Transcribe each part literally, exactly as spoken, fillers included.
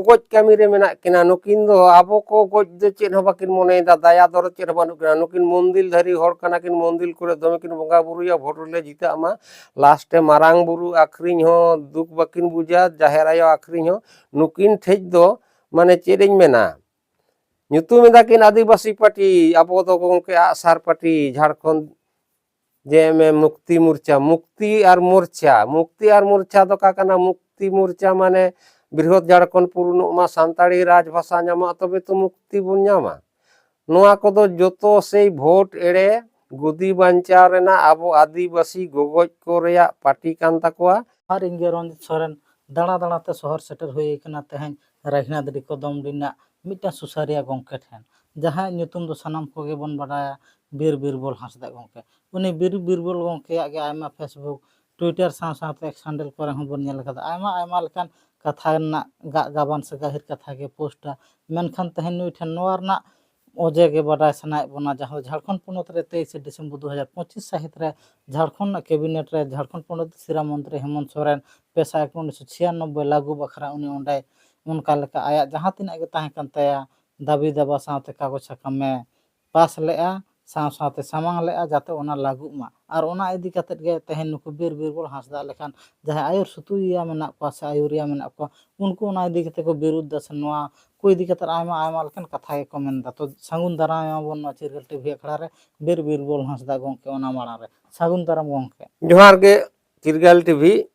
ᱜᱚᱡ ᱠᱟᱹᱢᱤ ᱨᱮ ᱢᱮᱱᱟᱜ ᱠᱤᱱᱟ᱾ ᱱᱩᱠᱤᱱ ᱫᱚ ᱟᱵᱚ ᱠᱚ ᱜᱚᱡ ᱫᱚ ᱪᱮᱫ ᱦᱚᱸ ᱵᱟᱹᱠᱤᱱ ᱢᱚᱱᱮᱭᱮᱫᱟ, ᱫᱟᱭᱟ ᱫᱚᱨᱚᱫ ᱪᱮᱫ ᱦᱚᱸ ᱵᱟᱹᱱᱩᱜ ᱠᱤᱱᱟ᱾ ᱱᱩᱠᱤᱱ ᱢᱚᱱᱫᱤᱞ ᱫᱷᱟᱹᱨᱤ ᱦᱚᱲ ᱠᱟᱱᱟ ᱠᱤᱱ, ᱢᱚᱱᱫᱤᱞ ᱠᱚᱨᱮ ᱫᱚᱢᱮ ᱠᱤᱱ ᱵᱚᱸᱜᱟ ᱵᱩᱨᱩᱭᱟ, ᱵᱷᱳᱴ ᱨᱮᱞᱮ ᱡᱤᱛᱟᱹᱜ ᱢᱟ᱾ ᱞᱟᱥᱴ ᱨᱮ ᱢᱟᱨᱟᱝ ᱵᱩᱨᱩ ᱟᱹᱠᱷᱨᱤᱧ ᱦᱚᱸ ᱫᱩᱠ ᱵᱟᱹᱠᱤᱱ ᱵᱩᱡᱟ, ᱡᱟᱦᱮᱨ ᱟᱭᱳ ᱟᱹᱠᱷᱨᱤᱧ ᱦᱚᱸ᱾ ᱱᱩᱠᱤᱱ ᱴᱷᱮᱡ ᱫᱚ ᱢᱟᱱᱮ ᱪᱮᱫ ᱤᱧ ᱢᱮᱱᱟ, ᱧᱩᱛᱩᱢ ᱮᱫᱟ ᱠᱤᱱ ᱟᱹᱫᱤᱵᱟᱹᱥᱤ ᱯᱟᱨᱴᱤ, ᱟᱵᱚ ᱫᱚ ᱜᱚᱢᱠᱮ ᱟᱜᱼᱥᱟᱨ ᱯᱟᱨᱴᱤ, ᱡᱷᱟᱲᱠᱷᱚᱸᱰ ᱡᱮ ᱮᱢ ᱮᱢ ᱢᱩᱠᱛᱤ ᱢᱳᱨᱪᱟ, ᱢᱩᱠᱛᱤ ᱟᱨ ᱢᱳᱨᱪᱟ, ᱢᱩᱠᱛᱤ ᱟᱨ ᱢᱳᱨᱪᱟ ᱫᱚ ᱚᱠᱟ ᱠᱟᱱᱟ? ᱢᱩᱠᱛᱤ ᱢᱳᱨᱪᱟ ᱢᱟᱱᱮ ᱵᱨᱤᱦᱚᱫ ᱡᱷᱟᱲᱠᱷᱚᱸᱰ ᱯᱩᱨᱩᱱᱚᱜ ᱢᱟ, ᱥᱟᱱᱛᱟᱲᱤ ᱨᱟᱡᱽ ᱵᱷᱟᱥᱟ ᱧᱟᱢᱚᱜᱼᱟ, ᱛᱚᱵᱮ ᱛᱚ ᱢᱩᱠᱛᱤ ᱵᱚᱱ ᱧᱟᱢᱟ᱾ ᱱᱚᱣᱟ ᱠᱚᱫᱚ ᱡᱚᱛᱚ ᱥᱮᱭ ᱵᱷᱳᱴ ᱮᱲᱮ, ᱜᱚᱫᱤ ᱵᱟᱧᱪᱟᱣ ᱨᱮᱱᱟᱜ ᱟᱵᱚ ᱟᱹᱫᱤᱵᱟᱹᱥᱤ ᱜᱚᱜᱚᱡ ᱠᱚ ᱨᱮᱭᱟᱜ ᱯᱟᱨᱴᱤ ᱠᱟᱱ ᱛᱟᱠᱚᱣᱟ᱾ ᱟᱨ ᱤᱧ ᱜᱮ ᱨᱚᱧᱡᱤᱛ ᱥᱚᱨᱮᱱ ᱫᱟᱬᱟ ᱫᱟᱬᱟ ᱛᱮ ᱥᱚᱦᱚᱨ ᱥᱮᱴᱮᱨ ᱦᱩᱭ ᱟᱠᱟᱱᱟ ᱛᱮᱦᱮᱧ ᱨᱟᱹᱜᱷᱱᱟᱛᱷᱰᱤ ᱠᱚᱫᱚᱢᱰᱤ ᱨᱮᱱᱟᱜ ᱢᱤᱫᱴᱟᱝ ᱥᱩᱥᱟᱹᱨᱤᱭᱟᱹ ᱜᱚᱢᱠᱮ ᱴᱷᱮᱱ, ᱡᱟᱦᱟᱸᱭᱟᱜ ᱧᱩᱛᱩᱢ ᱫᱚ ᱥᱟᱱᱟᱢ ᱠᱚᱜᱮ ᱵᱚᱱ ᱵᱟᱰᱟᱭᱟ, ᱵᱤᱨ ᱵᱤᱨᱵᱚᱞ ᱦᱟᱸᱥᱫᱟ ᱜᱚᱢᱠᱮ᱾ ᱩᱱᱤ ᱵᱤᱨ ᱵᱤᱨᱵᱚᱞ ᱜᱚᱢᱠᱮᱭᱟᱜ ᱜᱮ ᱟᱭᱢᱟ Facebook, Twitter ᱥᱟᱶ ᱥᱟᱶᱛᱮ X ᱦᱮᱱᱰᱮᱞ ᱠᱚᱨᱮ ᱦᱚᱸ ᱵᱚᱱ ᱧᱮᱞ ᱟᱠᱟᱫᱟ, ᱟᱭᱢᱟ ᱟᱭᱢᱟ ᱞᱮᱠᱟᱱ ᱠᱟᱛᱷᱟ ᱨᱮᱱᱟᱜ ᱜᱟᱜ ᱜᱟᱵᱟᱱ ᱥᱮ ᱜᱟᱹᱦᱤᱨ ᱠᱟᱛᱷᱟ ᱜᱮ ᱯᱳᱥᱴᱟ᱾ ᱢᱮᱱᱠᱷᱟᱱ ᱛᱮᱦᱮᱧ ᱱᱩᱭ ᱴᱷᱮᱱ ᱱᱚᱣᱟ ᱨᱮᱱᱟᱜ ᱚᱡᱮ ᱜᱮ ᱵᱟᱰᱟᱭ ᱥᱟᱱᱟᱭᱮᱫ ᱵᱚᱱᱟ, ᱡᱟᱦᱟᱸ ᱫᱚ ᱡᱷᱟᱲᱠᱷᱚᱸᱰ ᱯᱚᱱᱚᱛ ᱨᱮ ᱛᱮᱭᱤᱥᱮ ᱰᱤᱥᱮᱢᱵᱚᱨ ᱫᱩ ᱦᱟᱡᱟᱨ ᱯᱚᱸᱪᱤᱥ ᱥᱟᱹᱦᱤᱛ ᱨᱮ ᱡᱷᱟᱲᱠᱷᱚᱸᱰ ᱨᱮᱱᱟᱜ ᱠᱮᱵᱤᱱᱮᱴ ᱨᱮ ᱡᱷᱟᱲᱠᱷᱚᱸᱰ ᱯᱚᱱᱚᱛ ᱥᱤᱨᱟ ᱢᱚᱱᱛᱨᱤ ᱦᱮᱢᱚᱱᱛ ᱥᱚᱨᱮᱱ ᱯᱮᱥᱟ ᱮᱠ ᱩᱱᱤᱥᱥᱚ ᱪᱷᱤᱭᱟᱱᱚᱵᱵᱳᱭ ᱞᱟᱹᱜᱩ ᱵᱟᱠᱷᱨᱟ ᱩᱱᱤ ᱚᱸᱰᱮ ᱚᱱᱠᱟ ᱞᱮᱠᱟ ᱟᱭᱟᱜ ᱡᱟᱦᱟᱸ ᱛᱤᱱᱟᱹᱜ ᱜᱮ ᱛᱟᱦᱮᱸ ᱠᱟᱱ ᱛᱟᱭᱟ ᱫᱟᱹᱵᱤ ᱫᱟᱵᱟ ᱥᱟᱶᱛᱮ ᱠᱟᱜᱚᱡᱽ ᱥᱟᱠᱟᱢᱮ ᱯᱟᱥ ᱞᱮᱜᱼᱟ, ᱥᱟᱶ ᱥᱟᱶᱛᱮ ᱥᱟᱢᱟᱝ ᱞᱮᱜᱼᱟ, ᱡᱟᱛᱮ ᱚᱱᱟ ᱞᱟᱹᱜᱩᱜ ᱢᱟ᱾ ᱟᱨ ᱚᱱᱟ ᱤᱫᱤ ᱠᱟᱛᱮᱫ ᱜᱮ ᱛᱮᱦᱮᱧ ᱱᱩᱠᱩ ᱵᱤᱨ ᱵᱤᱨᱵᱚᱞ ᱦᱟᱸᱥᱫᱟ ᱞᱮᱠᱟᱱ ᱡᱟᱦᱟᱸᱭ ᱟᱹᱭᱩᱨ ᱥᱩᱛᱩᱭᱟ ᱢᱮᱱᱟᱜ ᱠᱚᱣᱟ ᱥᱮ ᱟᱹᱭᱩᱨᱤᱭᱟᱹ ᱢᱮᱱᱟᱜ ᱠᱚᱣᱟ, ᱩᱱᱠᱩ ᱚᱱᱟ ᱤᱫᱤ ᱠᱟᱛᱮ ᱠᱚ ᱵᱤᱨᱩᱫᱷ ᱫᱟ ᱥᱮ ᱱᱚᱣᱟ ᱠᱚ ᱤᱫᱤ ᱠᱟᱛᱮᱫ ᱟᱭᱢᱟ ᱟᱭᱢᱟ ᱞᱮᱠᱟᱱ ᱠᱟᱛᱷᱟ ᱜᱮᱠᱚ ᱢᱮᱱ ᱫᱟ᱾ ᱛᱚ ᱥᱟᱹᱜᱩᱱ ᱫᱟᱨᱟᱢ ᱮᱢᱟᱵᱚᱱ ᱱᱚᱣᱟ ᱪᱤᱨᱜᱟᱹᱞ ᱴᱤᱵᱷᱤ ᱟᱠᱷᱲᱟ ᱨᱮ ᱵᱤᱨ ᱵᱤᱨᱵᱚᱞ ᱦᱟᱸᱥᱫᱟ ᱜᱚᱢᱠᱮ᱾ ᱚᱱᱟ ᱢᱟᱲᱟᱝ ᱨᱮ ᱥᱟᱹᱜᱩᱱ ᱫᱟᱨᱟᱢ ᱜᱚᱢᱠᱮ᱾ ᱡᱚᱦᱟᱨ ᱜᱮ ᱪᱤᱨᱜᱟᱹᱞ ᱴᱤᱵᱷᱤ᱾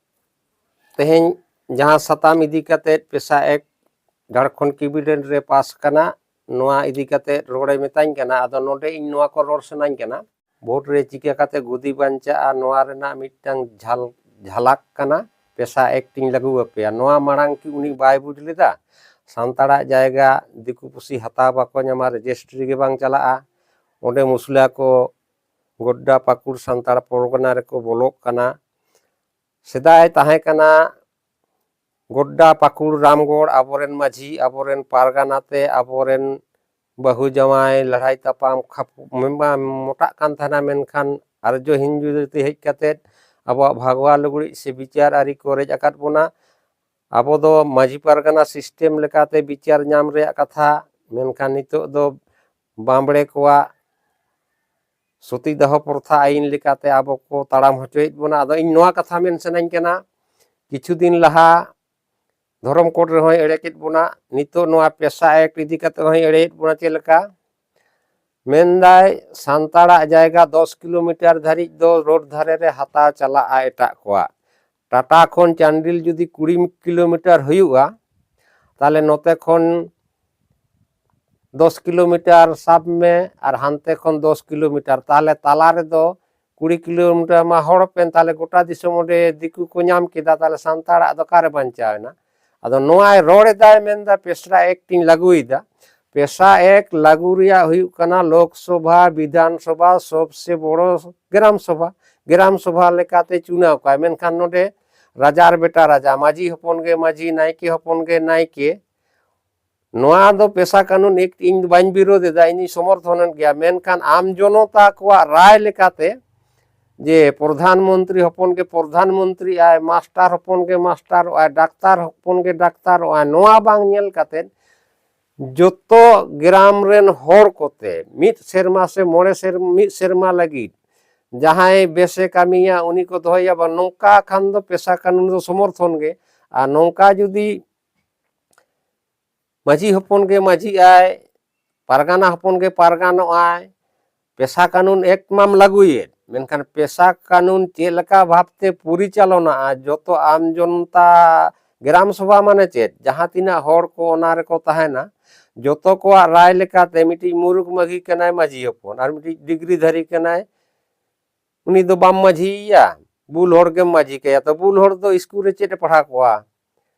ᱛᱮᱦᱮᱧ ᱡᱟᱦᱟᱸ ᱥᱟᱛᱟᱢ ᱤᱫᱤ ᱠᱟᱛᱮᱫ ᱯᱮᱥᱟ ᱮᱠ ᱡᱷᱟᱲᱠᱷᱚᱸᱰ ᱠᱮᱵᱤᱱᱮᱴ ᱨᱮ ᱯᱟᱥ ᱠᱟᱱᱟ, ᱱᱚᱣᱟ ᱤᱫᱤ ᱠᱟᱛᱮᱫ ᱨᱚᱲᱮ ᱢᱮᱛᱟᱧ ᱠᱟᱱᱟ᱾ ᱟᱫᱚ ᱱᱚᱰᱮ ᱤᱧ ᱱᱚᱣᱟ ᱠᱚ ᱨᱚᱲ ᱥᱟᱱᱟᱧ ᱠᱟᱱᱟ, ᱵᱷᱳᱴ ᱨᱮ ᱪᱤᱠᱟᱹ ᱠᱟᱛᱮ ᱜᱚᱫᱤ ᱵᱟᱧᱪᱟᱜᱼᱟ, ᱱᱚᱣᱟ ᱨᱮᱱᱟᱜ ᱢᱤᱫᱴᱟᱝ ᱡᱷᱟᱞ-, ᱡᱷᱟᱞᱟᱠ ᱠᱟᱱᱟ, ᱯᱮᱥᱟ ᱮᱠᱴᱤᱧ ᱞᱟᱹᱜᱩ ᱟᱯᱮᱭᱟ᱾ ᱱᱚᱣᱟ ᱢᱟᱲᱟᱝ ᱠᱤ ᱩᱱᱤ ᱵᱟᱭ ᱵᱩᱡᱽ ᱞᱮᱫᱟ? ᱥᱟᱱᱛᱟᱲᱟᱜ ᱡᱟᱭᱜᱟ ᱫᱤᱠᱩ ᱯᱩᱥᱤ ᱦᱟᱛᱟᱣ ᱵᱟᱠᱚ ᱧᱟᱢᱟ, ᱨᱮᱡᱤᱥᱴᱨᱤ ᱜᱮ ᱵᱟᱝ ᱪᱟᱞᱟᱜᱼᱟ᱾ ᱚᱸᱰᱮ ᱢᱩᱥᱞᱟ ᱠᱚ ᱜᱚᱰᱰᱟ ᱯᱟᱹᱠᱩᱲ ᱥᱟᱱᱛᱟᱲ ᱯᱚᱨᱜᱚᱱᱟ ᱨᱮᱠᱚ ᱵᱚᱞᱚᱜ ᱠᱟᱱᱟ᱾ ᱥᱮᱫᱟᱭ ᱛᱟᱦᱮᱸ ᱠᱟᱱᱟ ᱜᱚᱰᱰᱟ ᱯᱟᱹᱠᱩᱲ ᱨᱟᱢᱜᱚᱲ, ᱟᱵᱚᱨᱮᱱ ᱢᱟᱹᱡᱷᱤ, ᱟᱵᱚᱨᱮᱱ ᱯᱟᱨᱜᱟᱱᱟ ᱛᱮ, ᱟᱵᱚᱨᱮᱱ ᱵᱟᱹᱦᱩ ᱡᱟᱶᱟᱭ ᱞᱟᱹᱲᱦᱟᱹᱭ ᱛᱟᱯᱟᱢ ᱠᱷᱟᱯ-, ᱢᱮᱢᱟ-, ᱢᱚᱴᱟᱜ ᱠᱟᱱ ᱛᱟᱦᱮᱱᱟ, ᱢᱮᱱᱠᱷᱟᱱ ᱟᱨᱡᱚ ᱦᱤᱱᱫᱩ ᱡᱟᱹᱛᱤ ᱦᱮᱡ ᱠᱟᱛᱮᱫ ᱟᱵᱚᱣᱟᱜ ᱵᱷᱟᱜᱽᱣᱟ ᱞᱩᱜᱽᱲᱤᱡ ᱥᱮ ᱵᱤᱪᱟᱹᱨ ᱟᱹᱨᱤ ᱠᱚ ᱨᱮᱡ ᱟᱠᱟᱫ ᱵᱚᱱᱟ᱾ ᱟᱵᱚ ᱫᱚ ᱢᱟᱹᱡᱷᱤ ᱯᱟᱨᱜᱟᱱᱟ system ᱞᱮᱠᱟᱛᱮ ᱵᱤᱪᱟᱹᱨ ᱧᱟᱢ ᱨᱮᱭᱟᱜ ᱠᱟᱛᱷᱟ, ᱢᱮᱱᱠᱷᱟᱱ ᱱᱤᱛᱚᱜ ᱫᱚ ᱵᱟᱢᱵᱽᱲᱮ ᱠᱚᱣᱟᱜ ᱥᱚᱛᱤᱫᱟᱦᱚ ᱯᱨᱚᱛᱷᱟ ᱟᱹᱭᱤᱱ ᱞᱮᱠᱟᱛᱮ ᱟᱵᱚ ᱠᱚ ᱛᱟᱲᱟᱢ ᱦᱚᱪᱚᱭᱮᱫ ᱵᱚᱱᱟ᱾ ᱟᱫᱚ ᱤᱧ ᱱᱚᱣᱟ ᱠᱟᱛᱷᱟ ᱢᱮᱱ ᱥᱟᱱᱟᱧ ᱠᱟᱱᱟ, ᱠᱤᱪᱷᱩ ᱫᱤᱱ ᱞᱟᱦᱟ ᱫᱷᱚᱨᱚᱢ code ᱨᱮᱦᱚᱸᱭ ᱮᱲᱮ ᱠᱮᱫ ᱵᱚᱱᱟ, ᱱᱤᱛᱚᱜ ᱱᱚᱣᱟ PESA Act ᱤᱫᱤ ᱠᱟᱛᱮ ᱦᱚᱸᱭ ᱮᱲᱮᱭᱮᱫ ᱵᱚᱱᱟ᱾ ᱪᱮᱫ ᱞᱮᱠᱟ? ᱢᱮᱱᱫᱟᱭ, ᱥᱟᱱᱛᱟᱲᱟᱜ ᱡᱟᱭᱜᱟ ᱫᱚᱥ ᱠᱤᱞᱳᱢᱤᱴᱟᱨ ᱫᱷᱟᱹᱨᱤᱡ ᱫᱚ ᱨᱳᱰ ᱫᱷᱟᱨᱮ ᱨᱮ ᱦᱟᱛᱟᱣ ᱪᱟᱞᱟᱜᱼᱟ ᱮᱴᱟᱜ ᱠᱚᱣᱟᱜ᱾ ᱴᱟᱴᱟ ᱠᱷᱚᱱ ᱪᱟᱱᱰᱤᱞ ᱡᱩᱫᱤ ᱠᱩᱲᱤ ᱠᱤᱞᱳᱢᱤᱴᱟᱨ ᱦᱩᱭᱩᱜᱼᱟ, ᱛᱟᱦᱚᱞᱮ ᱱᱚᱛᱮ ᱠᱷᱚᱱ ᱫᱚᱥ ᱠᱤᱞᱳᱢᱤᱴᱟᱨ ᱥᱟᱵ ᱢᱮ ᱟᱨ ᱦᱟᱱᱛᱮ ᱠᱷᱚᱱ ᱫᱚᱥ ᱠᱤᱞᱳᱢᱤᱴᱟᱨ, ᱛᱟᱦᱚᱞᱮ ᱛᱟᱞᱟ ᱨᱮᱫᱚ ᱠᱩᱲᱤ ᱠᱤᱞᱳᱢᱤᱴᱟᱨ ᱢᱟ ᱦᱚᱲ ᱦᱚᱯᱚᱱ, ᱛᱟᱦᱚᱞᱮ ᱜᱚᱴᱟ ᱫᱤᱥᱚᱢ ᱚᱸᱰᱮ ᱫᱤᱠᱩ ᱠᱚ ᱧᱟᱢ ᱠᱮᱫᱟ, ᱛᱟᱦᱚᱞᱮ ᱥᱟᱱᱛᱟᱲᱟᱜ ᱫᱚ ᱚᱠᱟᱨᱮ ᱵᱟᱧᱪᱟᱣ ᱮᱱᱟ? ᱟᱫᱚ ᱱᱚᱣᱟᱭ ᱨᱚᱲ ᱮᱫᱟᱭ, ᱢᱮᱱᱫᱟ PESA Act ᱤᱧ ᱞᱟᱹᱜᱩᱭᱮᱫᱟ᱾ PESA Act ᱞᱟᱹᱜᱩ ᱨᱮᱭᱟᱜ ᱦᱩᱭᱩᱜ ᱠᱟᱱᱟ ᱞᱳᱠ ᱥᱚᱵᱷᱟ, ᱵᱤᱫᱷᱟᱱ ᱥᱚᱵᱷᱟ, ᱥᱚᱵᱥᱮ ᱵᱚᱲᱚ ᱜᱨᱟᱢ ᱥᱚᱵᱷᱟ, ᱜᱨᱟᱢ ᱥᱚᱵᱷᱟ ᱞᱮᱠᱟᱛᱮ ᱪᱩᱱᱟᱣ ᱠᱚᱣᱟᱭ᱾ ᱢᱮᱱᱠᱷᱟᱱ ᱱᱚᱰᱮ ᱨᱟᱡᱟᱨ ᱵᱮᱴᱟ ᱨᱟᱡᱟ, ᱢᱟᱹᱡᱷᱤ ᱦᱚᱯᱚᱱ ᱜᱮ ᱢᱟᱹᱡᱷᱤ, ᱱᱟᱭᱠᱮ ᱦᱚᱯᱚᱱ ᱜᱮ ᱱᱟᱭᱠᱮ᱾ ᱱᱚᱣᱟ ᱫᱚ PESA ᱠᱟᱹᱱᱩᱱ Act ᱤᱧ ᱫᱚ ᱵᱟᱹᱧ ᱵᱤᱨᱳᱫᱷ ᱮᱫᱟ, ᱤᱧ ᱥᱚᱢᱚᱨᱛᱷᱚᱱᱮᱫ ᱜᱮᱭᱟ᱾ ᱢᱮᱱᱠᱷᱟᱱ ᱟᱢ ᱡᱚᱱᱚᱛᱟ ᱠᱚᱣᱟᱜ ᱨᱟᱭ ᱞᱮᱠᱟᱛᱮ ᱡᱮ ᱯᱨᱚᱫᱷᱟᱱ ᱢᱚᱱᱛᱨᱤ ᱦᱚᱯᱚᱱ ᱜᱮ ᱯᱨᱚᱫᱷᱟᱱ ᱢᱚᱱᱛᱨᱤ ᱟᱭ, ᱢᱟᱥᱴᱟᱨ ᱦᱚᱯᱚᱱ ᱜᱮ ᱢᱟᱥᱴᱟᱨᱚᱜ ᱟᱭ, ᱰᱟᱠᱛᱟᱨ ᱦᱚᱯᱚᱱ ᱜᱮ ᱰᱟᱠᱛᱟᱨᱚᱜ ᱟᱭ, ᱱᱚᱣᱟ ᱵᱟᱝ ᱧᱮᱞ ᱠᱟᱛᱮ ᱡᱚᱛᱚ ᱜᱨᱟᱢ ᱨᱮᱱ ᱦᱚᱲ ᱠᱚᱛᱮ ᱢᱤᱫ ᱥᱮᱨᱢᱟ ᱥᱮ ᱢᱚᱬᱮ ᱥᱮᱨᱢᱟ, ᱢᱤᱫ ᱥᱮᱨᱢᱟ ᱞᱟᱹᱜᱤᱫ ᱡᱟᱦᱟᱸᱭ ᱵᱮᱥᱮ ᱠᱟᱹᱢᱤᱭᱟ ᱩᱱᱤ ᱠᱚ ᱫᱚᱦᱚᱭᱟ᱾ ᱵᱟᱝ, ᱱᱚᱝᱠᱟ ᱠᱷᱟᱱ ᱫᱚ PESA ᱠᱟᱹᱱᱩᱱ ᱫᱚ ᱥᱚᱢᱚᱨᱛᱷᱚᱱ ᱜᱮ᱾ ᱟᱨ ᱱᱚᱝᱠᱟ ᱡᱩᱫᱤ ᱢᱟᱹᱡᱷᱤ ᱦᱚᱯᱚᱱ ᱜᱮ ᱢᱟᱹᱡᱷᱤᱜ ᱟᱭ, ᱯᱟᱨᱜᱟᱱᱟ ᱦᱚᱯᱚᱱ ᱜᱮ ᱯᱟᱨᱜᱟᱱᱚᱜ ᱟᱭ, PESA ᱠᱟᱹᱱᱩᱱ Act ᱢᱟᱢ ᱞᱟᱹᱜᱩᱭᱮᱫ, ᱢᱮᱱᱠᱷᱟᱱ PESA ᱠᱟᱹᱱᱩᱱ ᱪᱮᱫ ᱞᱮᱠᱟ ᱵᱷᱟᱵᱽᱛᱮ ᱯᱚᱨᱤᱪᱟᱞᱚᱱᱟᱜᱼᱟ, ᱡᱚᱛᱚ ᱟᱢ ᱡᱚᱱᱛᱟ, ᱜᱨᱟᱢ ᱥᱚᱵᱷᱟ ᱢᱟᱱᱮ ᱪᱮᱫ? ᱡᱟᱦᱟᱸ ᱛᱤᱱᱟᱹᱜ ᱦᱚᱲ ᱠᱚ ᱚᱱᱟ ᱨᱮᱠᱚ ᱛᱟᱦᱮᱱᱟ, ᱡᱚᱛᱚ ᱠᱚᱣᱟᱜ ᱨᱟᱭ ᱞᱮᱠᱟᱛᱮ ᱢᱤᱫᱴᱤᱡ ᱢᱩᱨᱩᱠ ᱢᱟᱹᱡᱷᱤ ᱠᱟᱱᱟᱭ ᱢᱟᱹᱡᱷᱤ ᱦᱚᱯᱚᱱ, ᱟᱨ ᱢᱤᱫᱴᱤᱡ ᱰᱤᱜᱽᱨᱤ ᱫᱷᱟᱨᱤ ᱠᱟᱱᱟᱭ, ᱩᱱᱤ ᱫᱚ ᱵᱟᱢ ᱢᱟᱹᱡᱷᱤᱭᱮᱭᱟ, ᱵᱩᱞ ᱦᱚᱲ ᱜᱮᱢ ᱢᱟᱹᱡᱷᱤ ᱠᱟᱭᱟ᱾ ᱛᱚ ᱵᱩᱞ ᱦᱚᱲ ᱫᱚ ᱤᱥᱠᱩᱞ ᱨᱮ ᱪᱮᱫ ᱮ ᱯᱟᱲᱦᱟᱣ ᱠᱚᱣᱟ?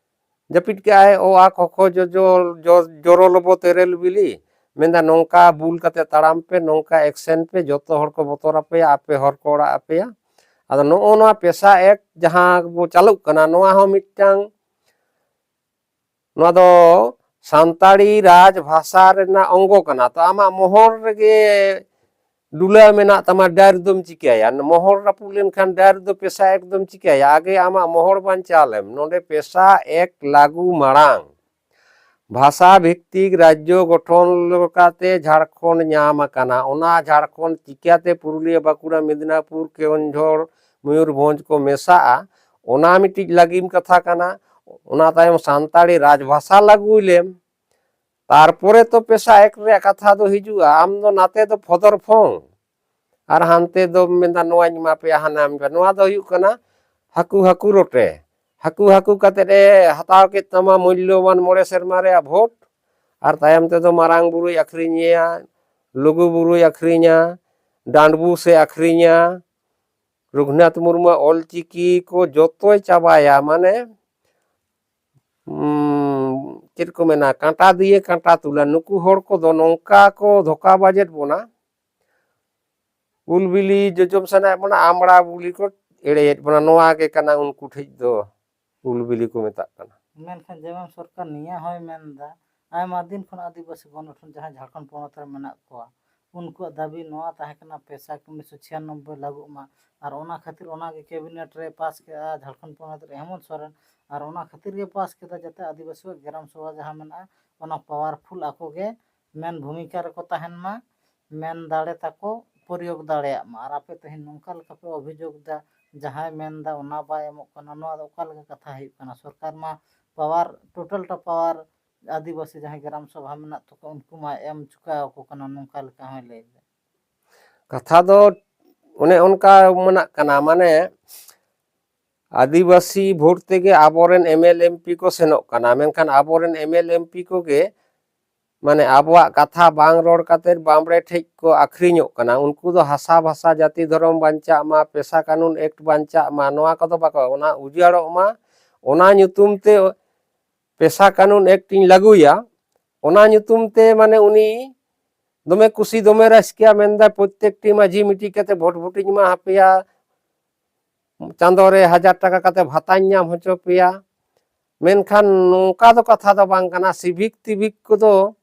ᱡᱟᱹᱯᱤᱫ ᱠᱟᱜᱼᱟᱭ, ᱚ ᱟ ᱠᱷᱚ ᱠᱷᱚ ᱡᱚ ᱡᱚ ᱡᱚ ᱡᱚᱨᱚ ᱞᱚᱵᱚ ᱛᱮᱨᱮᱞ ᱵᱤᱞᱤ᱾ ᱢᱮᱱᱫᱟ, ᱱᱚᱝᱠᱟ ᱵᱩᱞ ᱠᱟᱛᱮ ᱛᱟᱲᱟᱢ ᱯᱮ, ᱱᱚᱝᱠᱟ ᱮᱠᱥᱮᱱ ᱯᱮ, ᱡᱚᱛᱚ ᱦᱚᱲ ᱠᱚ ᱵᱚᱛᱚᱨ ᱟᱯᱮᱭᱟ, ᱟᱯᱮ ᱦᱚᱲ ᱠᱚ ᱚᱲᱟᱜ ᱟᱯᱮᱭᱟ᱾ ᱟᱫᱚ ᱱᱚᱜᱼᱚ ᱱᱚᱣᱟ PESA Act ᱡᱟᱦᱟᱸ ᱵᱚ ᱪᱟᱹᱞᱩᱜ ᱠᱟᱱᱟ, ᱱᱚᱣᱟ ᱦᱚᱸ ᱢᱤᱫᱴᱟᱝ, ᱱᱚᱣᱟ ᱫᱚ ᱥᱟᱱᱛᱟᱲᱤ ᱨᱟᱡᱽ ᱵᱷᱟᱥᱟ ᱨᱮᱱᱟᱜ ᱚᱝᱜᱚ ᱠᱟᱱᱟ᱾ ᱛᱚ ᱟᱢᱟᱜ ᱢᱚᱦᱚᱨ ᱨᱮᱜᱮ ᱰᱩᱞᱟᱹ ᱢᱮᱱᱟᱜ ᱛᱟᱢᱟ, ᱰᱟᱹᱨ ᱫᱚᱢ ᱪᱤᱠᱟᱹᱭᱟ? ᱢᱚᱦᱚᱲ ᱨᱟᱹᱯᱩᱫ ᱞᱮᱱᱠᱷᱟᱱ ᱰᱟᱹᱨ ᱫᱚ ᱯᱮᱥᱟ ᱮᱠ ᱫᱚᱢ ᱪᱤᱠᱟᱹᱭᱟ? ᱟᱜᱮ ᱟᱢᱟᱜ ᱢᱚᱦᱚᱲ ᱵᱟᱧᱪᱟᱣ ᱞᱮᱢ᱾ ᱱᱚᱰᱮ ᱯᱮᱥᱟ ᱮᱠ ᱞᱟᱹᱜᱩ ᱢᱟᱲᱟᱝ ᱵᱷᱟᱥᱟ ᱵᱷᱤᱛᱛᱤᱠ ᱨᱟᱡᱽᱡᱚ ᱜᱚᱴᱷᱚᱱ ᱞᱮᱠᱟᱛᱮ ᱡᱷᱟᱲᱠᱷᱚᱸᱰ ᱧᱟᱢ ᱟᱠᱟᱱᱟ᱾ ᱚᱱᱟ ᱡᱷᱟᱲᱠᱷᱚᱸᱰ ᱪᱤᱠᱟᱹᱛᱮ ᱯᱩᱨᱩᱞᱤᱭᱟᱹ, ᱵᱟᱸᱠᱩᱲᱟ, ᱢᱮᱫᱤᱱᱟᱯᱩᱨ, ᱠᱮᱣᱚᱱᱡᱷᱚᱲ, ᱢᱚᱭᱩᱨᱵᱷᱚᱸᱡᱽ ᱠᱚ ᱢᱮᱥᱟᱜᱼᱟ, ᱚᱱᱟ ᱢᱤᱫᱴᱤᱡ ᱞᱟᱹᱜᱤᱢ ᱠᱟᱛᱷᱟ ᱠᱟᱱᱟ᱾ ᱚᱱᱟ ᱛᱟᱭᱚᱢ ᱥᱟᱱᱛᱟᱲᱤ ᱨᱟᱡᱽ ᱵᱷᱟᱥᱟ ᱞᱟᱹᱜᱩᱭ ᱞᱮᱢ᱾ ᱛᱟᱨᱯᱚᱨᱮ ᱛᱚ ᱯᱮᱥᱟ ᱮᱠ ᱨᱮᱭᱟᱜ ᱠᱟᱛᱷᱟ ᱫᱚ ᱦᱤᱡᱩᱜᱼᱟ᱾ ᱟᱢ ᱫᱚ ᱱᱟᱛᱮ ᱫᱚ ᱯᱷᱚᱫᱚᱨ ᱯᱷᱚᱝ, ᱟᱨ ᱦᱟᱱᱛᱮ ᱫᱚᱢ ᱢᱮᱱᱫᱟ ᱱᱚᱣᱟᱧ ᱮᱢᱟ ᱯᱮᱭᱟ, ᱦᱟᱱᱟᱧ ᱮᱢᱟ ᱯᱮᱭᱟ᱾ ᱱᱚᱣᱟ ᱫᱚ ᱦᱩᱭᱩᱜ ᱠᱟᱱᱟ ᱦᱟᱹᱠᱩ ᱦᱟᱹᱠᱩ ᱨᱚᱴᱮ᱾ ᱦᱟᱹᱠᱩ ᱦᱟᱹᱠᱩ ᱠᱟᱛᱮᱫ ᱮ ᱦᱟᱛᱟᱣ ᱠᱮᱫ ᱛᱟᱢᱟ ᱢᱩᱞᱞᱚᱵᱟᱱ ᱢᱚᱬᱮ ᱥᱮᱨᱢᱟ ᱨᱮᱭᱟᱜ ᱵᱷᱳᱴ, ᱟᱨ ᱛᱟᱭᱚᱢ ᱛᱮᱫᱚ ᱢᱟᱨᱟᱝ ᱵᱩᱨᱩᱭ ᱟᱹᱠᱷᱨᱤᱧᱮᱭᱟ, ᱞᱩᱜᱩ ᱵᱩᱨᱩᱭ ᱟᱹᱠᱷᱨᱤᱧᱟ, ᱰᱟᱸᱰᱵᱩᱥ ᱮ ᱟᱹᱠᱷᱨᱤᱧᱟ, ᱨᱚᱜᱷᱩᱱᱟᱛᱷ ᱢᱩᱨᱢᱩᱣᱟᱜ ᱚᱞ ᱪᱤᱠᱤ ᱠᱚ ᱡᱚᱛᱚᱭ ᱪᱟᱵᱟᱭᱟ᱾ ᱢᱟᱱᱮ ᱩᱸ, ᱪᱮᱫ ᱠᱚ ᱢᱮᱱᱟ, ᱠᱟᱸᱴᱟ ᱫᱤᱭᱮ ᱠᱟᱸᱴᱟ ᱛᱩᱞᱟ᱾ ᱱᱩᱠᱩ ᱦᱚᱲ ᱠᱚᱫᱚ ᱱᱚᱝᱠᱟ ᱠᱚ ᱫᱷᱳᱠᱟ ᱵᱟᱡᱮᱫ ᱵᱚᱱᱟ, ᱩᱞ ᱵᱤᱞᱤ ᱡᱚᱡᱚᱢ ᱥᱟᱱᱟᱭᱮᱫ ᱵᱚᱱᱟ, ᱟᱢᱲᱟ ᱵᱤᱞᱤ ᱠᱚ ᱮᱲᱮᱭᱮᱫ ᱵᱚᱱᱟ᱾ ᱱᱚᱣᱟ ᱜᱮ ᱠᱟᱱᱟ ᱩᱱᱠᱩ ᱴᱷᱮᱡ ᱫᱚ ᱩᱞ ᱵᱤᱞᱤ ᱠᱚ ᱢᱮᱛᱟᱜ ᱠᱟᱱᱟ᱾ ᱢᱮᱱᱠᱷᱟᱱ ᱡᱮᱢᱚᱱ ᱥᱚᱨᱠᱟᱨ ᱱᱤᱭᱟᱹ ᱦᱚᱸᱭ ᱢᱮᱱᱫᱟ, ᱟᱭᱢᱟ ᱫᱤᱱ ᱠᱷᱚᱱ ᱟᱹᱫᱤᱵᱟᱹᱥᱤ ᱜᱚᱱᱚᱴᱷᱚᱱ ᱡᱟᱦᱟᱸ ᱡᱷᱟᱲᱠᱷᱚᱸᱰ ᱯᱚᱱᱚᱛ ᱨᱮ ᱢᱮᱱᱟᱜ ᱠᱚᱣᱟ, ᱩᱱᱠᱩᱣᱟᱜ ᱫᱟᱹᱵᱤ ᱱᱚᱣᱟ ᱛᱟᱦᱮᱸ ᱠᱟᱱᱟ ᱯᱮᱥᱟ ᱠᱚ ᱩᱱᱤᱥᱥᱚ ᱪᱷᱤᱭᱟᱱᱚᱵᱵᱳᱭ ᱞᱟᱹᱜᱩᱜ ᱢᱟ, ᱟᱨ ᱚᱱᱟ ᱠᱷᱟᱹᱛᱤᱨ ᱚᱱᱟ ᱜᱮ ᱠᱮᱵᱤᱱᱮᱴ ᱨᱮ ᱯᱟᱥ ᱠᱮᱫᱼᱟ ᱡᱷᱟᱲᱠᱷᱚᱸᱰ ᱯᱚᱱᱚᱛ ᱨᱮ ᱦᱮᱢᱚᱱᱛ ᱥᱚᱨᱮᱱ, ᱟᱨ ᱚᱱᱟ ᱠᱷᱟᱹᱛᱤᱨ ᱜᱮ ᱯᱟᱥ ᱠᱮᱫᱟ ᱡᱟᱛᱮ ᱟᱹᱫᱤᱵᱟᱹᱥᱤᱭᱟᱜ ᱜᱨᱟᱢ ᱥᱚᱵᱷᱟ ᱡᱟᱦᱟᱸ ᱢᱮᱱᱟᱜᱼᱟ, ᱚᱱᱟ ᱯᱟᱣᱟᱨᱯᱷᱩᱞ ᱟᱠᱚ ᱜᱮ ᱢᱮᱱ ᱵᱷᱩᱢᱤᱠᱟ ᱨᱮᱠᱚ ᱛᱟᱦᱮᱱ ᱢᱟ, ᱢᱮᱱ ᱫᱟᱲᱮ ᱛᱟᱠᱚ ᱯᱨᱚᱭᱳᱜᱽ ᱫᱟᱲᱮᱭᱟᱜ ᱢᱟ᱾ ᱟᱨ ᱟᱯᱮ ᱛᱮᱦᱮᱧ ᱱᱚᱝᱠᱟ ᱞᱮᱠᱟ ᱯᱮ ᱚᱵᱷᱤᱡᱳᱜᱽ ᱫᱟ, ᱡᱟᱦᱟᱸᱭ ᱢᱮᱱᱫᱟ ᱚᱱᱟ ᱵᱟᱭ ᱮᱢᱚᱜ ᱠᱟᱱᱟ, ᱱᱚᱣᱟ ᱫᱚ ᱚᱠᱟ ᱞᱮᱠᱟ ᱠᱟᱛᱷᱟ ᱦᱩᱭᱩᱜ ᱠᱟᱱᱟ? ᱥᱚᱨᱠᱟᱨ ᱢᱟ ᱯᱟᱣᱟᱨ, ᱴᱳᱴᱟᱞ ᱴᱟ ᱯᱟᱣᱟᱨ ᱟᱹᱫᱤᱵᱟᱹᱥᱤ ᱡᱟᱦᱟᱸᱭ ᱜᱨᱟᱢ ᱥᱚᱵᱷᱟ ᱢᱮᱱᱟᱜ ᱛᱟᱠᱚᱣᱟ ᱩᱱᱠᱩ ᱢᱟ ᱮᱢ ᱪᱩᱠᱟᱹᱣ ᱟᱠᱚ ᱠᱟᱱᱟ, ᱱᱚᱝᱠᱟ ᱞᱮᱠᱟ ᱦᱚᱸᱭ ᱞᱟᱹᱭ ᱫᱟ᱾ ᱠᱟᱛᱷᱟ ᱫᱚ ᱚᱱᱮ ᱚᱱᱠᱟ ᱢᱮᱱᱟᱜ ᱠᱟᱱᱟ, ᱢᱟᱱᱮ ᱟᱹᱫᱤᱵᱟᱹᱥᱤ ᱵᱷᱳᱴ ᱛᱮᱜᱮ ᱟᱵᱚᱨᱮᱱ ᱮᱢ ᱮᱞ ᱮᱢ ᱯᱤ ᱠᱚ ᱥᱮᱱᱚᱜ ᱠᱟᱱᱟ, ᱢᱮᱱᱠᱷᱟᱱ ᱟᱵᱚᱨᱮᱱ ᱮᱢ ᱮᱞ ᱮᱢ ᱯᱤ ᱠᱚᱜᱮ ᱢᱟᱱᱮ ᱟᱵᱚᱣᱟᱜ ᱠᱟᱛᱷᱟ ᱵᱟᱝ ᱨᱚᱲ ᱠᱟᱛᱮᱫ ᱵᱟᱢᱲᱮ ᱴᱷᱮᱡ ᱠᱚ ᱟᱹᱠᱷᱨᱤᱧᱚᱜ ᱠᱟᱱᱟ᱾ ᱩᱱᱠᱩ ᱫᱚ ᱦᱟᱥᱟ ᱵᱷᱟᱥᱟ ᱡᱟᱹᱛᱤ ᱫᱷᱚᱨᱚᱢ ᱵᱟᱧᱪᱟᱜ ᱢᱟ, ᱯᱮᱥᱟ ᱠᱟᱹᱱᱩᱱ ᱮᱠᱴ ᱵᱟᱧᱪᱟᱜ ᱢᱟ, ᱱᱚᱣᱟ ᱠᱚᱫᱚ ᱵᱟᱠᱚ, ᱚᱱᱟ ᱩᱡᱟᱹᱲᱚᱜ ᱢᱟ, ᱚᱱᱟ ᱧᱩᱛᱩᱢ ᱛᱮ ᱯᱮᱥᱟ ᱠᱟᱹᱱᱩᱱ ᱮᱠᱴ ᱤᱧ ᱞᱟᱹᱜᱩᱭᱟ, ᱚᱱᱟ ᱧᱩᱛᱩᱢ ᱛᱮ ᱢᱟᱱᱮ ᱩᱱᱤ ᱫᱚᱢᱮ ᱠᱩᱥᱤ, ᱫᱚᱢᱮ ᱨᱟᱹᱥᱠᱟᱹ, ᱢᱮᱱᱫᱟᱭ ᱯᱨᱚᱛᱛᱮᱠᱴᱤ ᱢᱟᱹᱡᱷᱤ ᱢᱤᱫᱴᱤᱡ ᱠᱟᱛᱮ ᱵᱷᱳᱴ, ᱵᱷᱳᱴᱤᱧ ᱮᱢᱟ ᱦᱟᱯᱮᱭᱟ, ᱪᱟᱸᱫᱚ ᱨᱮ ᱦᱟᱡᱟᱨ ᱴᱟᱠᱟ ᱠᱟᱛᱮ ᱵᱷᱟᱛᱟᱧ ᱧᱟᱢ ᱦᱚᱪᱚ ᱯᱮᱭᱟ᱾ ᱢᱮᱱᱠᱷᱟᱱ ᱱᱚᱝᱠᱟ ᱫᱚ ᱠᱟᱛᱷᱟ ᱫᱚ ᱵᱟᱝ ᱠᱟᱱᱟ᱾ ᱥᱤᱵᱷᱤᱠ ᱛᱤᱵᱷᱤᱠ ᱠᱚᱫᱚ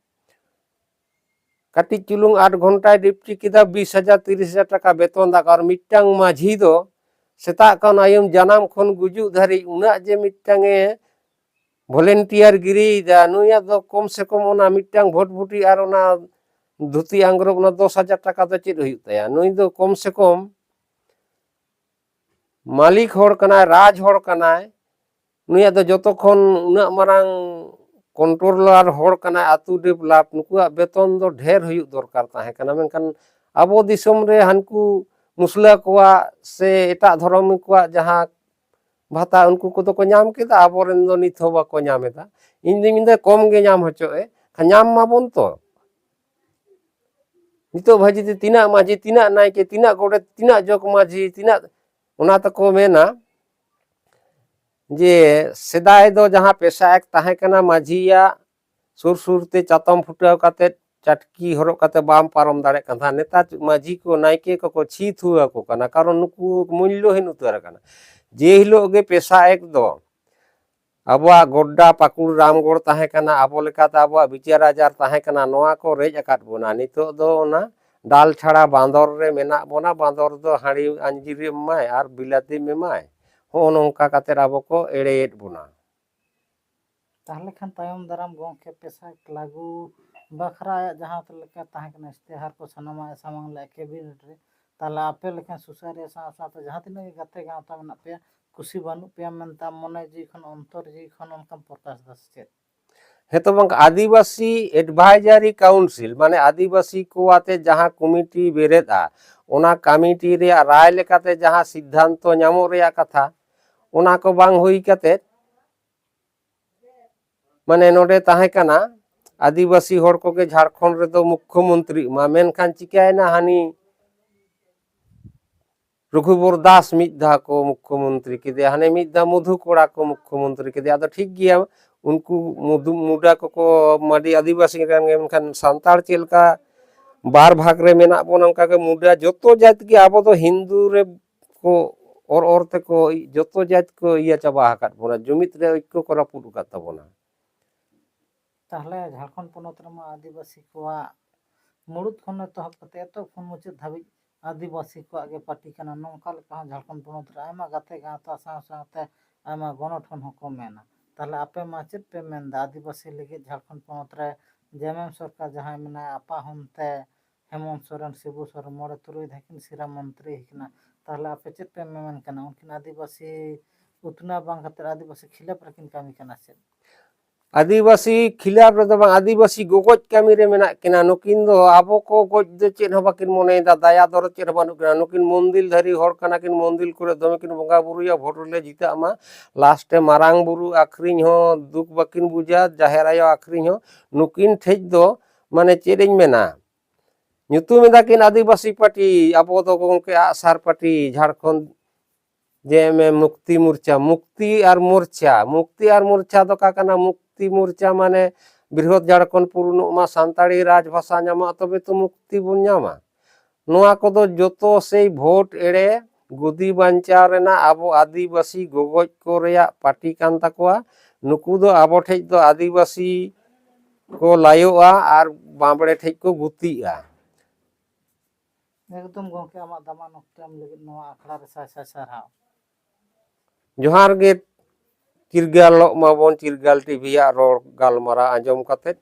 ᱠᱟᱹᱴᱤᱡ ᱪᱩᱞᱩᱝ ᱟᱴ ᱜᱷᱚᱱᱴᱟᱭ ᱰᱤᱭᱩᱴᱤ ᱠᱮᱫᱟ, ᱵᱤᱥ ᱦᱟᱡᱟᱨ ᱛᱤᱨᱤᱥ ᱦᱟᱡᱟᱨ ᱴᱟᱠᱟ ᱵᱮᱛᱚᱱ ᱫᱟᱠᱚ᱾ ᱟᱨ ᱢᱤᱫᱴᱟᱝ ᱢᱟᱹᱡᱷᱤ ᱫᱚ ᱥᱮᱛᱟᱜ ᱠᱷᱚᱱ ᱟᱭᱩᱵ ᱡᱟᱱᱟᱢ ᱠᱷᱚᱱ ᱜᱩᱡᱩᱜ ᱫᱷᱟᱹᱨᱤᱡ ᱩᱱᱟᱹᱜ ᱡᱮ ᱢᱤᱫᱴᱟᱝ ᱮ ᱵᱷᱚᱞᱮᱱᱴᱤᱭᱟᱨ ᱜᱤᱨᱤᱭᱮᱫᱟ, ᱱᱩᱭᱟᱜ ᱫᱚ ᱠᱚᱢ ᱥᱮ ᱠᱚᱢ ᱚᱱᱟ ᱢᱤᱫᱴᱟᱝ ᱵᱷᱳᱴ ᱵᱷᱩᱴᱤ ᱟᱨ ᱚᱱᱟ ᱫᱷᱩᱛᱤ ᱟᱝᱜᱽᱨᱚᱵ, ᱚᱱᱟ ᱫᱚᱥ ᱦᱟᱡᱟᱨ ᱴᱟᱠᱟ ᱫᱚ ᱪᱮᱫ ᱦᱩᱭᱩᱜ ᱛᱟᱭᱟ? ᱱᱩᱭ ᱫᱚ ᱠᱚᱢ ᱥᱮ ᱠᱚᱢ ᱢᱟᱹᱞᱤᱠ ᱦᱚᱲ ᱠᱟᱱᱟᱭ, ᱨᱟᱡᱽ ᱦᱚᱲ ᱠᱟᱱᱟᱭ᱾ ᱱᱩᱭᱟᱜ ᱫᱚ ᱡᱚᱛᱚ ᱠᱷᱚᱱ ᱩᱱᱟᱹᱜ ᱢᱟᱨᱟᱝ ᱠᱚᱱᱴᱨᱳᱞᱟᱨ ᱦᱚᱲ ᱠᱟᱱᱟᱭ, ᱟᱹᱛᱩ ᱰᱮᱵᱷᱞᱚᱯ᱾ ᱱᱩᱠᱩᱣᱟᱜ ᱵᱮᱛᱚᱱ ᱫᱚ ᱰᱷᱮᱨ ᱦᱩᱭᱩᱜ ᱫᱚᱨᱠᱟᱨ ᱛᱟᱦᱮᱸ ᱠᱟᱱᱟ, ᱢᱮᱱᱠᱷᱟᱱ ᱟᱵᱚ ᱫᱤᱥᱚᱢ ᱨᱮ ᱦᱟᱱᱠᱩ ᱢᱩᱥᱞᱟᱹ ᱠᱚᱣᱟᱜ ᱥᱮ ᱮᱴᱟᱜ ᱫᱷᱚᱨᱚᱢ ᱠᱚᱣᱟᱜ ᱡᱟᱦᱟᱸ ᱵᱷᱟᱛᱟ ᱩᱱᱠᱩ ᱠᱚᱫᱚ ᱠᱚ ᱧᱟᱢ ᱠᱮᱫᱟ, ᱟᱵᱚᱨᱮᱱ ᱫᱚ ᱱᱤᱛ ᱦᱚᱸ ᱵᱟᱠᱚ ᱧᱟᱢ ᱮᱫᱟ᱾ ᱤᱧ ᱫᱩᱧ ᱢᱮᱱᱫᱟ ᱠᱚᱢ ᱜᱮ ᱧᱟᱢ ᱦᱚᱪᱚᱜ ᱮ, ᱧᱟᱢ ᱢᱟᱵᱚᱱ ᱛᱚ᱾ ᱱᱤᱛᱚᱜ ᱵᱷᱟᱹᱡᱤ ᱛᱮ ᱛᱤᱱᱟᱹᱜ ᱢᱟᱹᱡᱷᱤ, ᱛᱤᱱᱟᱹᱜ ᱱᱟᱭᱠᱮ, ᱛᱤᱱᱟᱹᱜ ᱜᱚᱰᱮᱛ, ᱛᱤᱱᱟᱹᱜ ᱡᱚᱜᱽ ᱢᱟᱹᱡᱷᱤ, ᱛᱤᱱᱟᱹᱜ, ᱚᱱᱟ ᱛᱮᱠᱚ ᱢᱮᱱᱟ ᱡᱮ ᱥᱮᱫᱟᱭ ᱫᱚ ᱡᱟᱦᱟᱸ ᱯᱮᱥᱟ ᱮᱠ ᱛᱟᱦᱮᱸ ᱠᱟᱱᱟ ᱢᱟᱹᱡᱷᱤᱭᱟᱜ ᱥᱩᱨ ᱥᱩᱨ ᱛᱮ ᱪᱟᱛᱚᱢ ᱯᱷᱩᱴᱟᱹᱣ ᱠᱟᱛᱮᱫ, ᱪᱟᱴᱠᱤ ᱦᱚᱨᱚᱜ ᱠᱟᱛᱮ ᱵᱟᱢ ᱯᱟᱨᱚᱢ ᱫᱟᱲᱮᱭᱟᱜ ᱠᱟᱱ ᱛᱟᱦᱮᱸᱫ᱾ ᱱᱮᱛᱟᱨ ᱢᱟᱹᱡᱷᱤ ᱠᱚ, ᱱᱟᱭᱠᱮ ᱠᱚᱠᱚ ᱪᱷᱤ ᱛᱷᱩ ᱟᱠᱚ ᱠᱟᱱᱟ, ᱠᱟᱨᱚᱱ ᱱᱩᱠᱩ ᱢᱩᱞᱞᱚᱦᱤᱱ ᱩᱛᱟᱹᱨ ᱟᱠᱟᱱᱟ᱾ ᱡᱮ ᱦᱤᱞᱳᱜ ᱜᱮ ᱯᱮᱥᱟ ᱮᱠ ᱫᱚ ᱟᱵᱚᱣᱟᱜ ᱜᱚᱰᱰᱟ ᱯᱟᱹᱠᱩᱲ ᱨᱟᱢᱜᱚᱲ ᱛᱟᱦᱮᱸ ᱠᱟᱱᱟ, ᱟᱵᱚ ᱞᱮᱠᱟᱛᱮ ᱟᱵᱚᱣᱟᱜ ᱵᱤᱪᱟᱨ ᱟᱪᱟᱨ ᱛᱟᱦᱮᱸ ᱠᱟᱱᱟ, ᱱᱚᱣᱟ ᱠᱚ ᱨᱮᱡ ᱟᱠᱟᱫ ᱵᱚᱱᱟ᱾ ᱱᱤᱛᱚᱜ ᱫᱚ ᱚᱱᱟ ᱰᱟᱞ ᱪᱷᱟᱲᱟ ᱵᱟᱸᱫᱚᱨ ᱨᱮ ᱢᱮᱱᱟᱜ ᱵᱚᱱᱟ᱾ ᱵᱟᱸᱫᱚᱨ ᱫᱚ ᱦᱟᱺᱰᱤ ᱟᱸᱡᱤᱨ ᱮᱢᱟᱭ ᱟᱨ ᱵᱤᱞᱟᱹᱛᱤᱢ ᱮᱢᱟᱭ, ᱦᱚᱸᱜᱼᱚ ᱱᱚᱝᱠᱟ ᱠᱟᱛᱮᱫ ᱟᱵᱚ ᱠᱚ ᱮᱲᱮᱭᱮᱫ ᱵᱚᱱᱟ᱾ ᱛᱟᱦᱚᱞᱮ ᱠᱷᱟᱱ ᱛᱟᱭᱚᱢ ᱫᱟᱨᱟᱢ ᱜᱚᱢᱠᱮ ᱯᱮᱥᱟ ᱮᱠ ᱞᱟᱹᱜᱩ ᱵᱟᱠᱷᱨᱟ ᱟᱭᱟᱜ ᱡᱟᱦᱟᱸ ᱞᱮᱠᱟ ᱛᱟᱦᱮᱸ ᱠᱟᱱᱟ ᱤᱥᱛᱤᱦᱟᱨ ᱠᱚ ᱥᱟᱱᱟᱢᱟᱜ ᱮ ᱥᱟᱢᱟᱝ ᱞᱮᱫᱼᱟ ᱠᱮᱵᱤᱱᱮᱴ ᱨᱮ, ᱛᱟᱦᱚᱞᱮ ᱟᱯᱮ ᱞᱮᱠᱟᱱ ᱥᱩᱥᱟᱹᱨᱤᱭᱟᱹ ᱥᱟᱶ ᱥᱟᱶᱛᱮ ᱡᱟᱦᱟᱸ ᱛᱤᱱᱟᱹᱜ ᱜᱮ ᱜᱟᱛᱮ ᱜᱟᱶᱛᱟ ᱢᱮᱱᱟᱜ ᱯᱮᱭᱟ, ᱠᱩᱥᱤ ᱵᱟᱹᱱᱩᱜ ᱯᱮᱭᱟ ᱢᱮᱱᱛᱮ ᱟᱢ ᱢᱚᱱᱮ ᱡᱤᱣᱤ ᱠᱷᱚᱱ, ᱚᱱᱛᱚᱨ ᱡᱤᱣᱤ ᱠᱷᱚᱱ ᱚᱱᱠᱟᱢ ᱯᱨᱚᱠᱟᱥ ᱮᱫᱟ ᱥᱮ ᱪᱮᱫ? ᱦᱮᱸ ᱛᱚ ᱵᱟᱝ, ᱟᱹᱫᱤᱵᱟᱹᱥᱤ ᱮᱰᱵᱷᱟᱭᱡᱟᱨᱤ ᱠᱟᱣᱩᱱᱥᱤᱞ, ᱢᱟᱱᱮ ᱟᱹᱫᱤᱵᱟᱹᱥᱤ ᱠᱚ ᱟᱛᱮ ᱡᱟᱦᱟᱸ ᱠᱚᱢᱤᱴᱤ ᱵᱮᱨᱮᱫᱼᱟ, ᱚᱱᱟ ᱠᱚᱢᱤᱴᱤ ᱨᱮᱭᱟᱜ ᱨᱟᱭ ᱞᱮᱠᱟᱛᱮ ᱡᱟᱦᱟᱸ ᱥᱤᱫᱽᱫᱷᱟᱱᱛᱚ ᱧᱟᱢᱚᱜ ᱨᱮᱭᱟᱜ ᱠᱟᱛᱷᱟ, ᱚᱱᱟ ᱠᱚ ᱵᱟᱝ ᱦᱩᱭ ᱠᱟᱛᱮ, ᱢᱟᱱᱮ ᱱᱚᱰᱮ ᱛᱟᱦᱮᱸ ᱠᱟᱱᱟ ᱟᱹᱫᱤᱵᱟᱹᱥᱤ ᱦᱚᱲ ᱠᱚᱜᱮ ᱡᱷᱟᱲᱠᱷᱚᱸᱰ ᱨᱮᱫᱚ ᱢᱩᱠᱠᱷᱚ ᱢᱚᱱᱛᱨᱤᱜ ᱢᱟ, ᱢᱮᱱᱠᱷᱟᱱ ᱪᱤᱠᱟᱹᱭᱮᱱᱟ, ᱦᱟᱹᱱᱤ ᱨᱚᱜᱷᱩᱵᱚᱨ ᱫᱟᱥ ᱢᱤᱫ ᱫᱷᱟᱣ ᱠᱚ ᱢᱩᱠᱠᱷᱚ ᱢᱚᱱᱛᱨᱤ ᱠᱮᱫᱮᱭᱟ, ᱦᱟᱱᱮ ᱢᱤᱫ ᱫᱷᱟᱣ ᱢᱚᱫᱷᱩ ᱠᱚᱲᱟ ᱠᱚ ᱢᱩᱠᱠᱷᱚ ᱢᱚᱱᱛᱨᱤ ᱠᱮᱫᱮᱭᱟ᱾ ᱟᱫᱚ ᱴᱷᱤᱠ ᱜᱮᱭᱟ, ᱩᱱᱠᱩ ᱢᱩᱫᱩ-, ᱢᱩᱰᱟ ᱠᱚᱠᱚ ᱢᱟᱹᱰᱤ ᱟᱹᱫᱤᱵᱟᱹᱥᱤ ᱠᱟᱱ ᱜᱮᱭᱟ, ᱢᱮᱱᱠᱷᱟᱱ ᱥᱟᱱᱛᱟᱲ ᱪᱮᱫ ᱞᱮᱠᱟ ᱵᱟᱨ ᱵᱷᱟᱜᱽ ᱨᱮ ᱢᱮᱱᱟᱜ ᱵᱚᱱᱟ, ᱚᱱᱠᱟᱜᱮ ᱢᱩᱰᱟ, ᱡᱚᱛᱚ ᱡᱟᱹᱛ ᱜᱮ ᱟᱵᱚ ᱫᱚ ᱦᱤᱱᱫᱩ ᱨᱮ ᱠᱚ ᱚᱨ ᱚᱨ ᱛᱮᱠᱚ ᱡᱚᱛᱚ ᱡᱟᱹᱛ ᱠᱚ ᱤᱭᱟᱹ ᱪᱟᱵᱟ ᱟᱠᱟᱫ ᱵᱚᱱᱟ, ᱡᱩᱢᱤᱫ ᱨᱮ ᱟᱹᱭᱠᱟᱹ ᱠᱚ ᱨᱟᱹᱯᱩᱫ ᱟᱠᱟᱫ ᱛᱟᱵᱚᱱᱟ᱾ ᱛᱟᱦᱚᱞᱮ ᱡᱷᱟᱲᱠᱷᱚᱸᱰ ᱯᱚᱱᱚᱛ ᱨᱮᱢᱟ ᱟᱹᱫᱤᱵᱟᱹᱥᱤ ᱠᱚᱣᱟᱜ ᱢᱩᱲᱩᱫ ᱠᱷᱚᱱ ᱮᱛᱚᱦᱚᱵ ᱠᱟᱛᱮ ᱮᱛᱚᱦᱚᱵ ᱠᱷᱚᱱ ᱢᱩᱪᱟᱹᱫ ᱫᱷᱟᱹᱵᱤᱡ ᱟᱹᱫᱤᱵᱟᱹᱥᱤ ᱠᱚᱣᱟᱜ ᱜᱮ ᱯᱟᱹᱴᱤ ᱠᱟᱱᱟ᱾ ᱱᱚᱝᱠᱟ ᱞᱮᱠᱟ ᱦᱚᱸ ᱡᱷᱟᱲᱠᱷᱚᱸᱰ ᱯᱚᱱᱚᱛ ᱨᱮ ᱟᱭᱢᱟ ᱜᱟᱛᱮ ᱜᱟᱶᱛᱟ ᱥᱟᱶ ᱥᱟᱶᱛᱮ ᱟᱭᱢᱟ ᱜᱚᱱᱚᱴᱷᱚᱱ ᱦᱚᱸᱠᱚ ᱢᱮᱱᱟ᱾ ᱛᱟᱦᱚᱞᱮ ᱟᱯᱮ ᱢᱟ ᱪᱮᱫ ᱯᱮ ᱢᱮᱱᱫᱟ ᱟᱹᱫᱤᱵᱟᱹᱥᱤ ᱞᱟᱹᱜᱤᱫ ᱡᱷᱟᱲᱠᱷᱚᱸᱰ ᱯᱚᱱᱚᱛ ᱨᱮ ᱡᱮᱢᱮᱢ ᱥᱚᱨᱠᱟᱨ ᱡᱟᱦᱟᱸᱭ ᱢᱮᱱᱟᱭᱟ ᱟᱯᱟᱦᱚᱢ ᱛᱮ ᱦᱮᱢᱚᱱᱛ ᱥᱚᱨᱮᱱ, ᱥᱤᱵᱩ ᱥᱚᱨᱮᱱ ᱢᱚᱬᱮ ᱛᱩᱨᱩᱭ ᱫᱷᱟᱣ ᱠᱤᱱ ᱥᱤᱨᱟ ᱢᱚᱱᱛᱨᱤ ᱠᱟᱱᱟ᱾ ᱛᱟᱦᱚᱞᱮ ᱟᱯᱮ ᱪᱮᱫ ᱯᱮ ᱢᱮᱢᱮᱱ ᱠᱟᱱᱟ? ᱩᱱᱠᱤᱱ ᱟᱹᱫᱤᱵᱟᱹᱥᱤ ᱩᱛᱱᱟᱹᱣ ᱵᱟᱝ ᱠᱟᱛᱮ ᱟᱹᱫᱤᱵᱟᱹᱥᱤ ᱠᱷᱤᱞᱟᱯ ᱨᱮᱠᱤᱱ ᱠᱟᱹᱢᱤ ᱠᱟᱱᱟ ᱪᱮᱫ? ᱟᱹᱫᱤᱵᱟᱹᱥᱤ ᱠᱷᱤᱞᱟᱯ ᱨᱮᱫᱚ ᱵᱟᱝ, ᱟᱹᱫᱤᱵᱟᱹᱥᱤ ᱜᱚᱜᱚᱡ ᱠᱟᱹᱢᱤ ᱨᱮ ᱢᱮᱱᱟᱜ ᱠᱤᱱᱟ᱾ ᱱᱩᱠᱤᱱ ᱫᱚ ᱟᱵᱚ ᱠᱚ ᱜᱚᱡ ᱫᱚ ᱪᱮᱫ ᱦᱚᱸ ᱵᱟᱹᱠᱤᱱ ᱢᱚᱱᱮᱭᱮᱫᱟ, ᱫᱟᱭᱟ ᱫᱚᱨᱚᱫ ᱪᱮᱫ ᱦᱚᱸ ᱵᱟᱹᱱᱩᱜ ᱠᱤᱱᱟ᱾ ᱱᱩᱠᱤᱱ ᱢᱚᱱᱫᱤᱞ ᱫᱷᱟᱹᱨᱤ ᱦᱚᱲ ᱠᱟᱱᱟ ᱠᱤᱱ, ᱢᱚᱱᱫᱤᱞ ᱠᱚᱨᱮ ᱫᱚᱢᱮ ᱠᱤᱱ ᱵᱚᱸᱜᱟ ᱵᱩᱨᱩᱭᱟ, ᱵᱷᱳᱴ ᱨᱮᱞᱮ ᱡᱤᱛᱟᱹᱜ ᱢᱟ᱾ ᱞᱟᱥᱴᱮ ᱢᱟᱨᱟᱝ ᱵᱩᱨᱩ ᱟᱹᱠᱷᱨᱤᱧ ᱦᱚᱸ ᱫᱩᱠ ᱵᱟᱹᱠᱤᱱ ᱵᱩᱡᱟ, ᱡᱟᱦᱮᱨ ᱟᱭᱳ ᱟᱹᱠᱷᱨᱤᱧ ᱦᱚᱸ᱾ ᱱᱩᱠᱤᱱ ᱴᱷᱮᱡ ᱫᱚ ᱢᱟᱱᱮ ᱪᱮᱫ ᱤᱧ ᱢᱮᱱᱟ, ᱧᱩᱛᱩᱢ ᱮᱫᱟ ᱠᱤᱱ ᱟᱹᱫᱤᱵᱟᱹᱥᱤ ᱯᱟᱨᱴᱤ, ᱟᱵᱚ ᱫᱚ ᱜᱚᱢᱠᱮ ᱟᱜᱼᱥᱟᱨ ᱯᱟᱨᱴᱤ, ᱡᱷᱟᱲᱠᱷᱚᱸᱰ ᱡᱮ ᱮᱢ ᱮᱢ ᱢᱩᱠᱛᱤ ᱢᱳᱨᱪᱟ, ᱢᱩᱠᱛᱤ ᱟᱨ ᱢᱳᱨᱪᱟ, ᱢᱩᱠᱛᱤ ᱟᱨ ᱢᱳᱨᱪᱟ ᱫᱚ ᱚᱠᱟ ᱠᱟᱱᱟ? ᱢᱩᱠᱛᱤ ᱢᱳᱨᱪᱟ ᱢᱟᱱᱮ ᱵᱨᱤᱦᱚᱫ ᱡᱷᱟᱲᱠᱷᱚᱸᱰ ᱯᱩᱨᱩᱱᱚᱜ ᱢᱟ, ᱥᱟᱱᱛᱟᱲᱤ ᱨᱟᱡᱽ ᱵᱷᱟᱥᱟ ᱧᱟᱢᱚᱜᱼᱟ, ᱛᱚᱵᱮ ᱛᱚ ᱢᱩᱠᱛᱤ ᱵᱚᱱ ᱧᱟᱢᱟ᱾ ᱱᱚᱣᱟ ᱠᱚᱫᱚ ᱡᱚᱛᱚ ᱥᱮᱭ ᱵᱷᱳᱴ ᱮᱲᱮ, ᱜᱩᱫᱤ ᱵᱟᱧᱪᱟᱣ ᱨᱮᱱᱟᱜ ᱟᱵᱚ ᱟᱹᱫᱤᱵᱟᱹᱥᱤ ᱜᱚᱜᱚᱡ ᱠᱚ ᱨᱮᱭᱟᱜ ᱯᱟᱨᱴᱤ ᱠᱟᱱ ᱛᱟᱠᱚᱣᱟ᱾ ᱱᱩᱠᱩ ᱫᱚ ᱟᱵᱚ ᱴᱷᱮᱡ ᱫᱚ ᱟᱹᱫᱤᱵᱟᱹᱥᱤ ᱠᱚ ᱞᱟᱭᱚᱜᱼᱟ ᱟᱨ ᱵᱟᱸᱵᱽᱲᱮ ᱴᱷᱮᱡ ᱠᱚ ᱜᱩᱛᱤᱜᱼᱟ᱾ ᱮᱠᱫᱚᱢ ᱜᱚᱢᱠᱮ, ᱟᱢᱟᱜ ᱫᱟᱢᱟᱱ ᱚᱠᱛᱚ ᱮᱢ ᱞᱟᱹᱜᱤᱫ ᱱᱚᱣᱟ ᱟᱠᱷᱲᱟ ᱨᱮ ᱥᱟᱭ ᱥᱟᱭ ᱥᱟᱨᱦᱟᱣ᱾ ᱡᱚᱦᱟᱨ ᱜᱮ, ᱪᱤᱨᱜᱟᱞᱚᱜ ᱢᱟᱵᱚᱱ ᱪᱤᱨᱜᱟᱞ ᱴᱤᱵᱷᱤᱭᱟᱜ ᱨᱚᱲ ᱜᱟᱞᱢᱟᱨᱟᱣ ᱟᱸᱡᱚᱢ ᱠᱟᱛᱮᱫ᱾